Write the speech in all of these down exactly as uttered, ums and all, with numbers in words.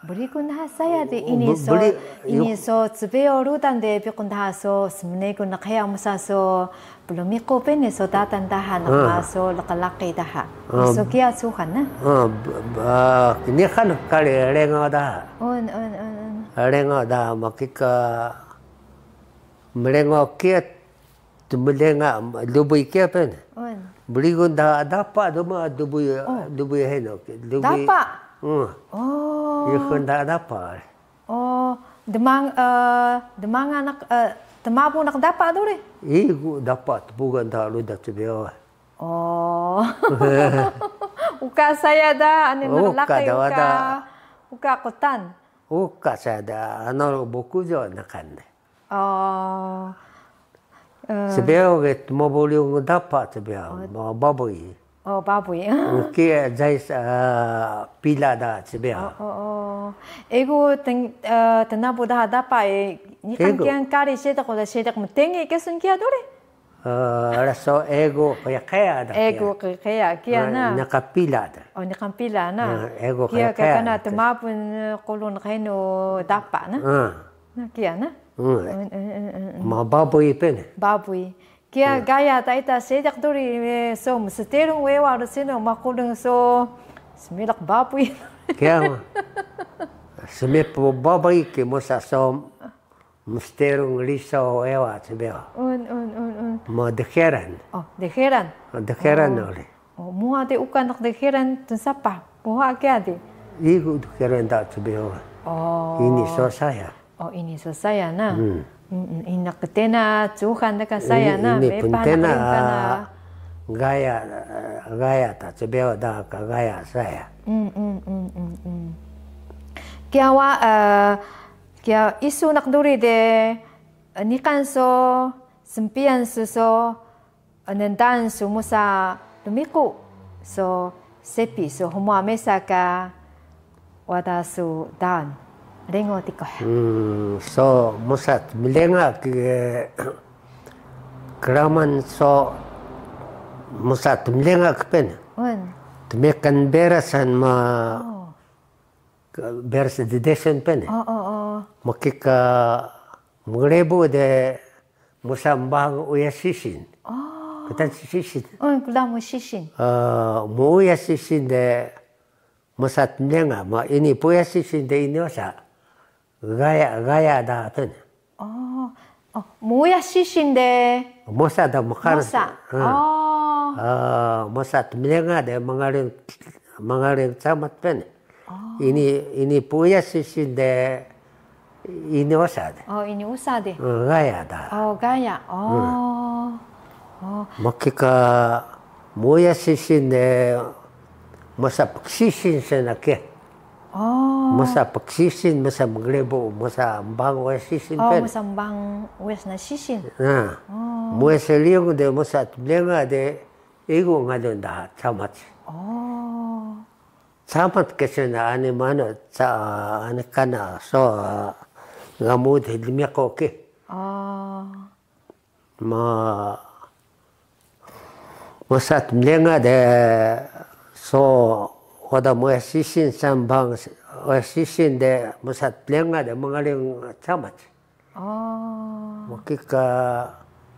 Brigun daha saya de ini so, ini so cbeyo rudan de biqun daha so smnegun naq heya musa so plmiqu peni so datan daha naq ma so lqlaqi daha. So kiya cuxan na. Niqan kari rengo daha. Rengo daha ma kika mrengo kiya tmlenga lubui kiya peni. Brigun daha dapa duma lubui, lubui heno. Dapa? Niqan daha dapa. O, dmang, dmanga naq, tmabu naq dapa duri? Igu dapa tbugan daha rudan cbeyo. O. Uka saya da, ani naq laqi uka, uka qtan. Uka saya da, ano bukujo naqan. O. Cbeyo ge tmabu riyung dapa cbeyo, ma babuy. O, babuy. Kiya jais pila da cbeyo. Egu tnabu daha dapa e, niqan kiya kari seediq wada seediq mtengi kesun kiya duri? Raso egu qeqeya da. Egu qeqeya kiya na. Niqan pila da. O, niqan pila na. Egu qeqeya. Kiya kana tmabun qulung qenu dapa na. Na kiya na. Ma babuy peni. Babuy. Kiya gaya ta ita seediq duri so msterung wewa rsinu ma qulung so smilaq babuy. Kiya ma. Smipu babuy ki musa so msterung riso wewa cbeyo. Ma dheran. O, dheran. Dheran uri. O, muha de uka naq dheran tnsapah. Muha kiya de. Igu dheran daha cbeyo. O. Ini so saya. O, ini so saya na. Ini naq ktena cuxan daha ka saya na. Ini pntena gaya, gaya ta cbeyo daha ka gaya saya. Kiya wa, kiya isu naq duri de, niqan so, smpiyan su so, Ndaan su musa lmiqu, so sepi, so hmuwa mesa ka wada su daan. Rengo tikuh. So musa tmlenga ki kraman so musa tmlenga ki peni. Tmekan berasan ma beras ddesun peni. Ma kika mgrebu de musa mbang uyas sisin. Ktan sisin. Ktan sisin. Muuyas sisin de musa tmlenga, ma ini puuyas sisin de ini osa. Gaya, gaya da peni. Muuyas sisin de. Musa da mkar. Musa. Musa tmlenga de mngaring, mngaring camat peni. Ini, ini puuyas sisin de ini osa de. O, ini osa de. Gaya da. O, gaya. O. Ma kika muuyas sisin de musa pksisin sena ke. Musa pksisin, musa mgrebu, musa mbang uyas sisin peni. Musa mbang uyas na sisin. Na. Muuyas riyung de musa tmlenga de igu ngalun daha camat. Camat kesun ani manu, ani kana so ngamud lmiqu ki. Ma musa tmlenga de so wada muuyas sisin, sambang uyas sisin de musa tmlenga de mngaring camat. Ma kika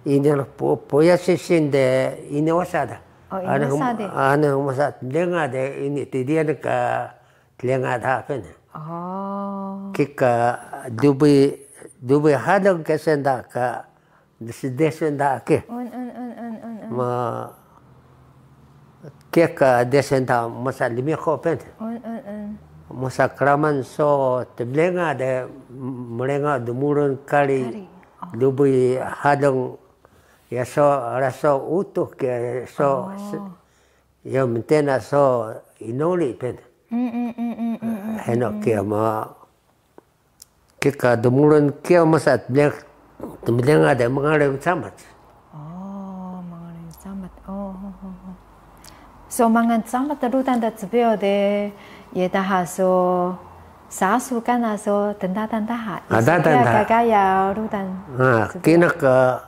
ini puuyas sisin de ini osa da. Ini osa de. Ana musa tmlenga de ini tdiyan ka tlenga da peni. Kika dubi, dubi hadung kesun da ka ddesun da ki. Ma kika ddesun da musa lmiqu peni. Musa kraman so tmlenga de mrenga dmurun kari dubi hadung ya so raso utux ki so. Iyo mntena so inoli peni. Heno kiya ma kika dmurun kiya musa tmlenga de mngaring camat. O, mngaring camat. O. So mangal camat rudan da cbeyo de, ye daha so sasu kana so tndatan daha. Tndatan daha. Ka gaya rudan. Kina ka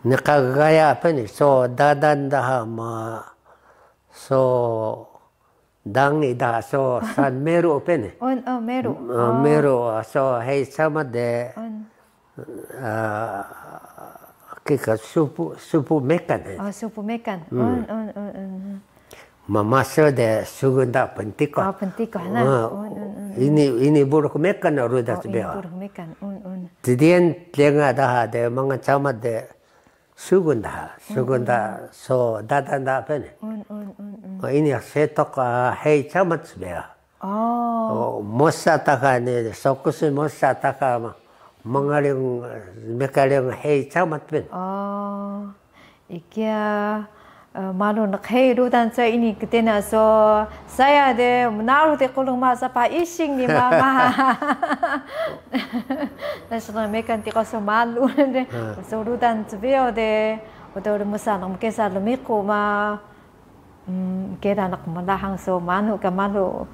niqan gaya peni so dadan daha ma so Dangi daha so san meru peni. Un, un, meru. Meru so hei camat de. Un. Kika supu, supu mekan. Oh, supu mekan. Un, un, un, un. Mamaso de sugun da pntiko. Oh, pntiko na. Un, un, un. Ini, ini buruk mekan rudan cbeyo. Buruk mekan. Un, un. Tdiyan tlenga daha de mangan camat de. Sugun daha, sugun daha, so dadan daha peni. Un, un, un, un. Ini setok hei camat cbeyo. Oh. Mosa taka ni, sokus mosa taka mangaling, mekaling hei camat peni. Oh. Ikiya, malu naq hei rudan saya ini ktena so saya de mnarux de qulung ma sapah ising ni mama. Nasi mekan tiko so malu de. So rudan cbeyo de. Udo mesa naq mkesa lmiqu ma. Mkela naq mlahang so manu ka malu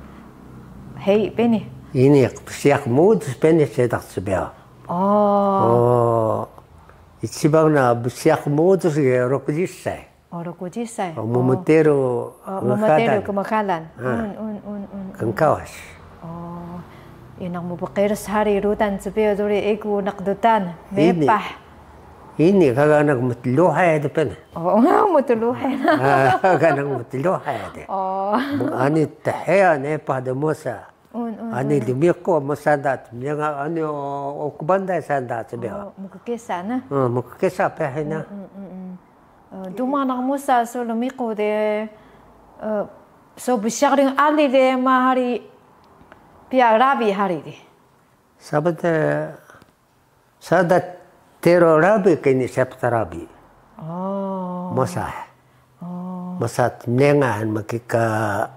hei peni. Ini bsiyaq mudus peni seediq cbeyo. Oh. Ichiban na bsiyaq mudus ge rokujisay. Oh, rokujisay. Mmteru kmxalan. Kngkawas. Oh. Ini naq mbqerus hari rudan cbeyo duri egu naq dudan. Mepah. Ini gaga naq mtluhay de peni. Oh, mtluhay. Gaga naq mtluhay de. Oh. Ani theya nepah de mosa. Ani lmiqu mosa da, mlenga ani ukbanday sanda cbeyo. Mkkesa na. Mkkesa peni na. Duma naq mosa so lmiqu de, so bsiyaq ring ali de ma hari piya rabi hari de. Sabat, sada teru rabi ka ini sept rabi. Oh. Mosa. Oh. Mosa tmlenga han ma kika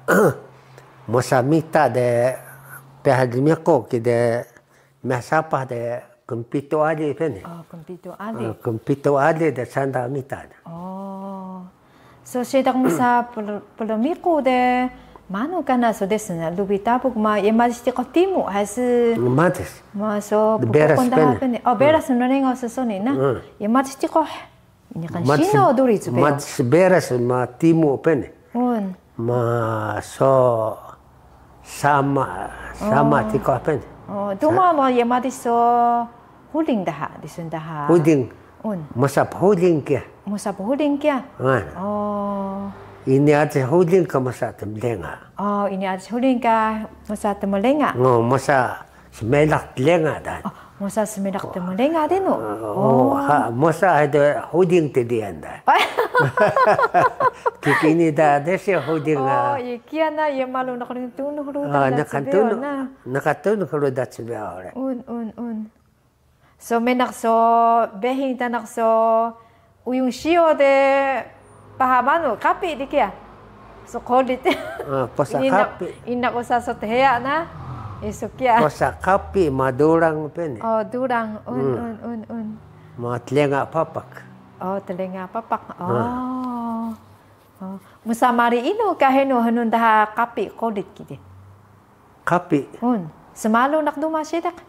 mosa mita de peha lmiqu ki de mesa sapah de kmpitu ali peni. Oh, kmpitu ali. Kmpitu ali de sanda mita de. Oh. So seediq mosa plmiqu de manu kana so desu na lubi tabuk ma ye madis tiqo timu hasi. Madis. Ma so pkukun daha peni. Oh, beras nrengo so soni na. Ye madis tiqo. Ini kan sino duri cbeyo. Madis beras ma timu peni. Un. Ma so sama, sama tiqo peni. Oh, duma ma ye madis so huling daha, disun daha. Huling. Un. Mosa phuling kiya. Mosa phuling kiya. Oh. Ini aji huling ka mosa tmlenga. Oh, ini aji huling ka mosa tmlenga. Ngo mosa smelaq tlenga da. Oh, mosa smelaq tmlenga de no. Oh, ha, mosa hada huling tdiyan da. Kiki ini da desi huling. Oh, ikiya na ye malu naq ring tunux rudan da cbeyo na. Naq tunux rudan cbeyo re. Un, un, un. So menaq so behing ta naq so uyung siyo de paha manu kapi di kiya. So qolit. Posa kapi. Ini naq usa so theya na. Isu kiya. Posa kapi ma durang peni. Oh, durang. Un, un, un, un. Ma tlenga papak. Oh, tlenga papak. Oh. Musa mari inu ka henu hnu daha kapi qolit kidi. Kapi. Un. Smalu naq duma seediq.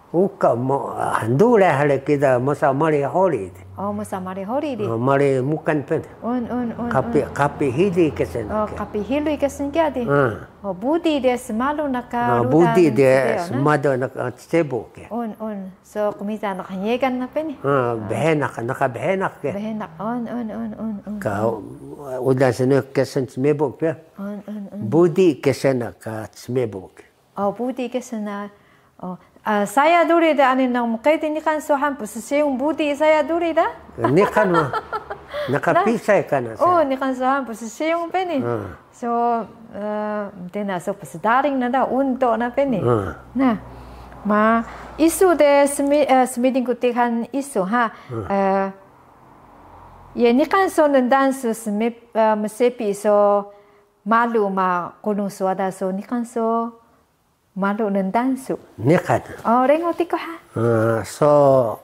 Uka mo, nduray hari kida mosa mari hori di. Oh, mosa mari hori di. Mari mukan peni. Un, un, un. Kapi, kapi hili kesen. Oh, kapi hili kesen kiya di. Oh, budi de smalu naq ka rudan. Budi de smalu naq cebo ke. Un, un. So qmita naq hnyegan na peni. Behenak, naq behenak ke. Behenak. Un, un, un, un, un. Ka udan snu kesen cmebu ke. Un, un, un. Budi kesen ka cmebu ke. Oh, budi kesen na. Oh. Saya duri da ani naq mqedil niqan so han pssiyung budi saya duri da. Niqan ma. Naq ka pisay kana. Oh, niqan so han pssiyung peni. So, mtena so psdaring na da, untu na peni. Na, ma, isu de smi-, smiding ku tihan isu ha. Ye niqan so nndaan su msepi so malu ma qulung su wada so niqan so malu nndaan su. Niqan. Oh, rengo tiko ha. So,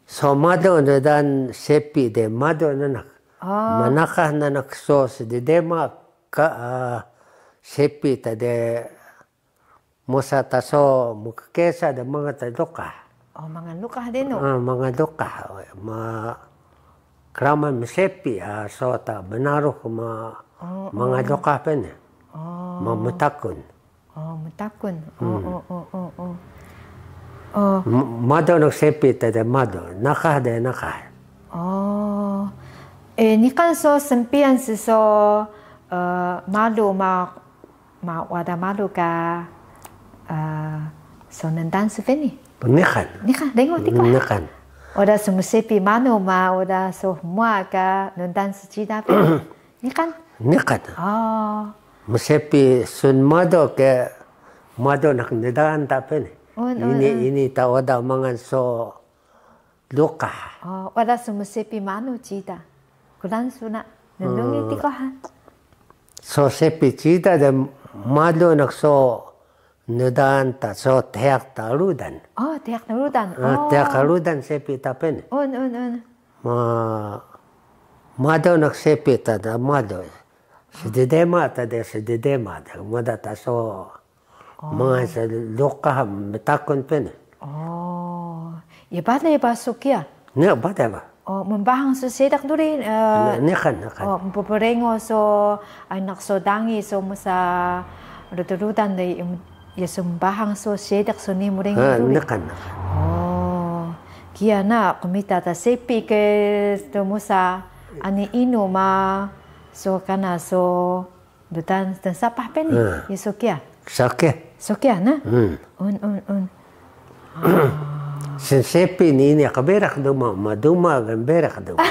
so malu nndaan sepi de malu nanak. Mnaqah nanak so sdedema ka sepi ta de mosa ta so mkkesa de mangal ta luqah. Oh, mangal luqah de no. Mangal luqah. Ma Kraman msepi, so ta bnarux ma mangal luqah peni. Ma mtakun. O, mtakun. O, o, o, o, o. O. M-, mado naq sepi ta de mado, naqah de naqah. O. E, niqan so smpiyan si so, e, malu ma, ma wada malu ka, e, so nndaan su peni? Niqan. Niqan, dengo tiko. Niqan. Wada so msepi manu ma, wada so hmuwa ka nndaan su cida peni? Niqan? Niqan. O. Msepi sun mado ke mado naq ndaan ta peni. Un, un, ini, un. Ini ta wada mangan so luqah. O, wada su msepi manu cida. Kudan su na, nunungi tiko han. So sepi cida de mado naq so ndaan ta so theyaq ta rudan. O, theyaq ta rudan. A, o. Theyaq ta rudan sepi ta peni. Un, un, un. Ma, mado naq sepi ta da mado. Sddma ta de sddma de. Mada ta so. O. Mangan so luqah mtakun peni. O. Ye bale ba so kiya? Ne, bale ba. O, mbahang so seediq duri, e, ne, niqan, niqan. O, mpbrengo so, ay, naq so dangi so msa rudan-rudan de, im-, ye so mbahang so seediq so ni mrengo duri. Ha, niqan, niqan. O, kiya na, qmita ta sepi ke so msa ani inu ma, so kana so Rudan tnsapah peni, ha. Ye so kiya? So kiya. So kiya na? Hmm. Un, un, un. Snsepi ni ini qberaq duma, ma duma qberaq duma.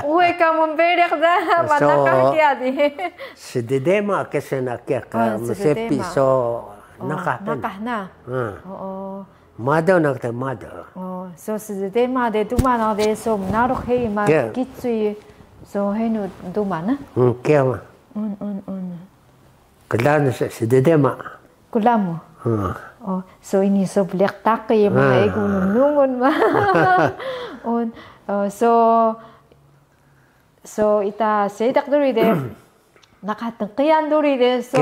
Uwe ka mberaq da, ma so, naqah kiya di. Sddma kesun na kiya ka, oh, msepi sddma. So, oh, naqah peni. Naqah na. Hmm. Oo. Mado naq ta mado. Oh, so sddma de duma naq de so mnarux hei ma kicuy so henu duma na? Hmm, kiya ma. Un, un, un. Kla nu sddma. Kla mu? Hmm. Oh, so ini so bliq taqi ma egu nungun ma. Un, oh, so, so ita seediq duri de. Naqah tnqiyan duri de so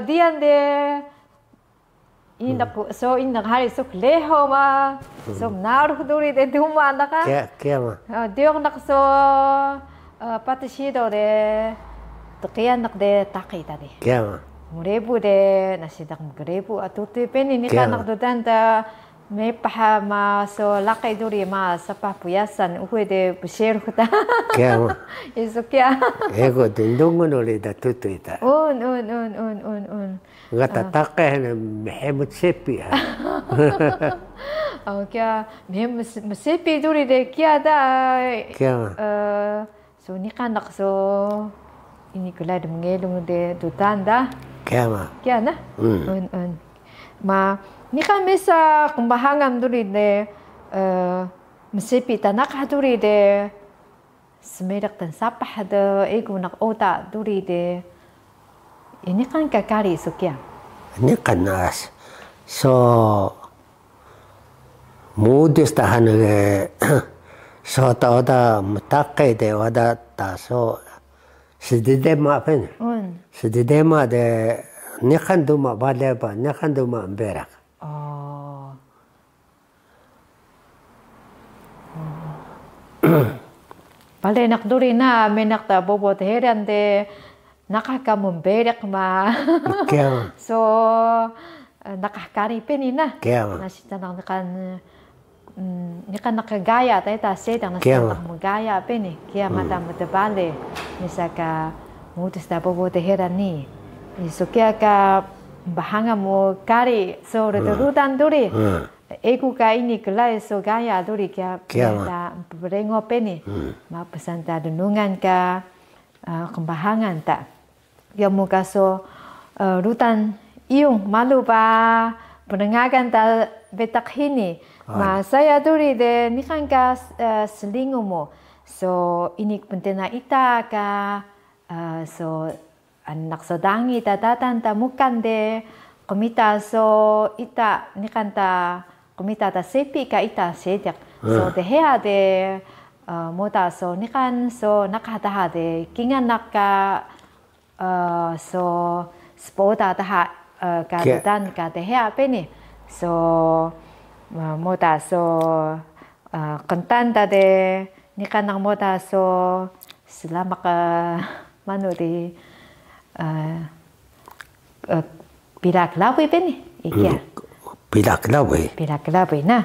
diyan de. Ini ku, so ini hari so kleho ma, so mnarux duri de duma naq ka. Kiya, kiya ma. Ah, diyuk naq so, ah, pati sido de, tqiyan naq de taqi ta di. Kiya ma. Mrebu de, nasi daq mrebu, ah, tutu peni ni ka naq dudan da, mepah ma so laqi duri ma, sapah puyasan, uxe de pserux ta. Kiya ma. Isu kiya. Ego dundungun uri da tutu ita. Un, un, un, un, un, un. Nga ta taqi na mhemut sepi ha. Oh, kiya, mhemut se-, msepi duri de kiya da. Kiya. Eh, so niqan naq so ini klai de mngelung de dudan da. Kiya ma. Kiya na? Hmm. Un, un. Ma, niqan mesa qmbahangan duri de, eh, msepi ta naqah duri de, Smeriq tnsapah de egu naq uda duri de. Ini kan ka kari so kiya. Ini kan, ah, so mudus ta han ge, so ta uda mtaqi de wada ta so sddma peni. Un. Sddma de niqan duma bale ba, niqan duma mberaq. Oh. Bale naq duri na, menaq ta bobo Teheran de, naqah ka mnberaq ma. Kiya. So, eh, naqah kari peni na. Kiya. Nasi ta naq niqan, mm, niqan naq gaya ta ita seediq nasi ta naq mgaya peni. Kiya mada mtbale. Mesa ka mudus ta bobo Teheran ni. Isu kiya ka mbahanga mu kari, so rudan-rudan duri. Hmm. Egu ka ini klai so gaya duri kiya, kiya ma. Mada mpbrengo peni. Hmm. Ma psaan ta dnungan ka, ah, qmbahangan ta. Kiya mu ka so, eh, rudan iyung malu ba pngagan ta bitaq hini. Ah. Ma saya duri de niqan ka, eh, slingu mu. So ini pntena ita ka, eh, so Naq so dangi ta datan ta mukan de, qmita so ita niqan ta, qmita ta sepi ka ita seediq. So dheya de, eh, moda so niqan so naqah daha de, kingal naq ka, eh, so spooda daha, eh, ka rudan ka dheya peni. So, eh, moda so, eh, qntan ta de, niqan naq moda so, slamaq, eh, manu di, eh, eh, pila klabuy beni, ikiya. Pila klabuy. Pila klabuy na.